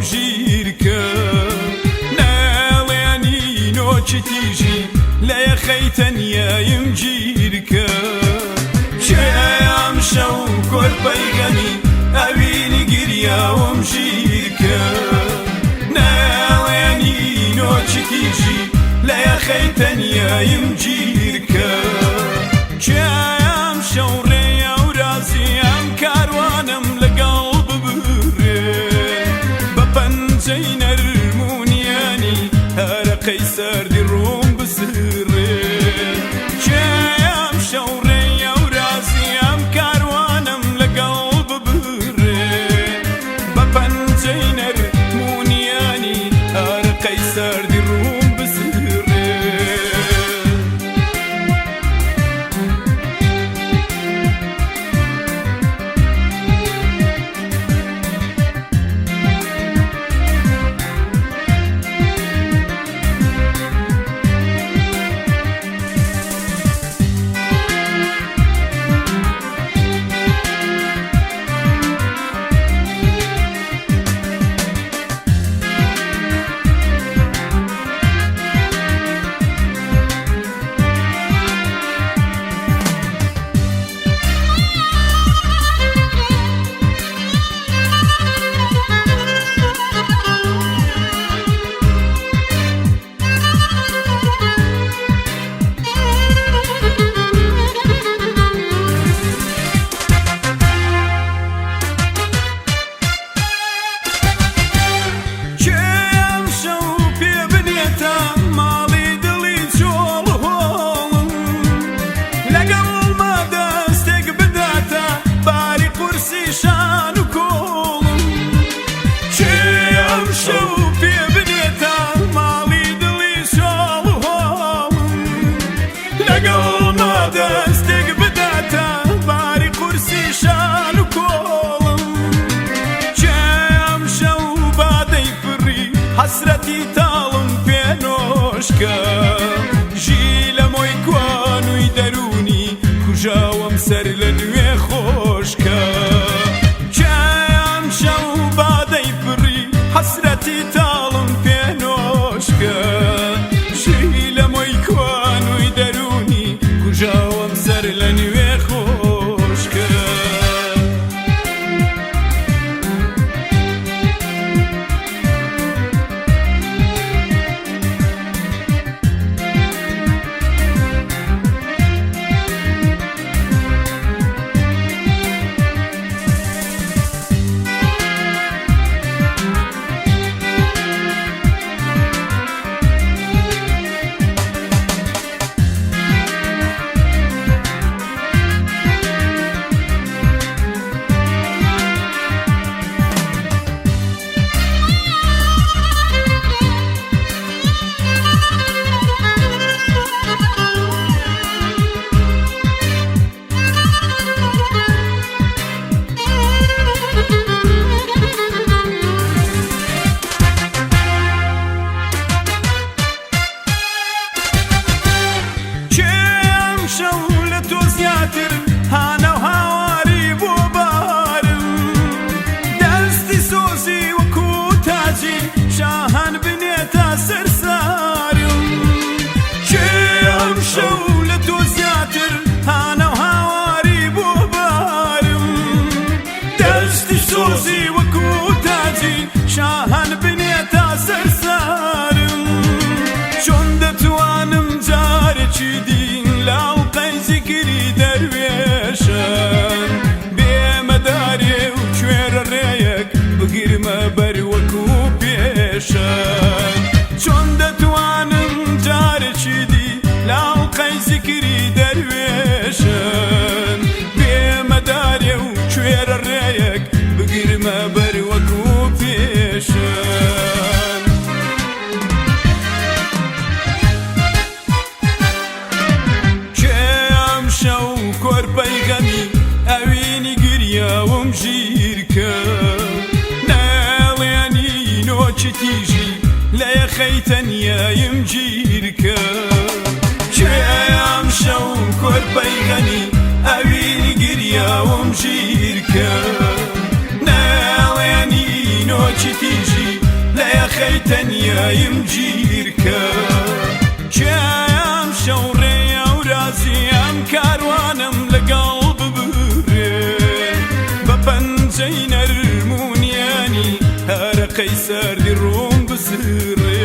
ژیرکە ناڵێنی نۆکی تیژی لە یەخەی تەنیایم گیرکە کێ ئەمشەو کۆرپەی غەمی ئەوینی گریاوم ژیرکە ناڵێنی نۆکی تیژی لە یەخەی تەنیایم گیرکە کێ ئەمشەو ڕێیە و رازی ئەم کاروانم لەگەڵ ببرێ بە پەنجەی نەرمونیانی هەرەقەی سەردی ڕووم بسرێ کێ ئەمشەو ڕێیە و رازی ئەم کاروانم لەگەڵ ببرێ بە پەنجەی نەرمونیانی هەرەقەی سەردی ڕووم بسرێ. کێ ئەمشەو پێ بنێتە ماڵی دڵی چۆڵ هۆڵم لەگەڵما دەستێک بداتە باری قورسی شان و کۆڵم کێ ئەمشەو پێ بنێتە ماڵی دڵی چۆڵ هۆڵم لەگەڵما دەستێک بداتە باری قورسی شان و کۆڵم کێ ئەمشەو بادەی پڕی حەسرەتی تاڵم پێنۆشکە ژی لە مۆی کوانووی دەرونی کوژاوم سەر لە نوێ خۆشکە کێ ئەمشەو بادەی پڕی حەسرەتی تاڵم پێنۆشکە ژی لە مۆی کوانووی دەرونی کوژاوم سەر لە نوێ خۆشکە. کێ ئەمشەو لە تۆ زیاتر هانە و هاواری بۆ بارم دەستی سۆزی وەکو تاجی شاهان بنێتە سەرسارم کێ ئەمشەو لە تۆ زیاتر هانە و هاواری بۆ بارم دەستی سۆزی وەکو تاجی شاهان بنێتە سەرسارم چۆن دەتوانم جارێکی دین لاڵقەی زیکری دەروێشن بێمەدارێ و کوێرە ڕێیەک بگیرمە بەر وەکو پێشن چۆن دەتوانم جارێکی دی لاڵقەی زیکری دەروێشن بێمەدارێ و کوێرە ڕێیەک بگیرمە بەر وەکو پێشن. کێ ئەمشەو کۆرپەی غەمی ئەوینی گریاوم ژیرکە ناڵێنی نۆکی تیژی لە یەخەی تەنیایم گیرکە کێ ئەمشەو کۆرپەی غەمی ئەوینی گریاوم ژیرکە ناڵێنی نۆکی چاوەکی تیژی لە یەخەی تەنیایم گیرکە. کێیە ئەمشەو ڕێی ئەورازی ئەم کاروانەم لەگەڵ ببرێ؟ بە پەنجەی نەرم و نیانی هەرەقەی سەردی ڕووم بسڕێ.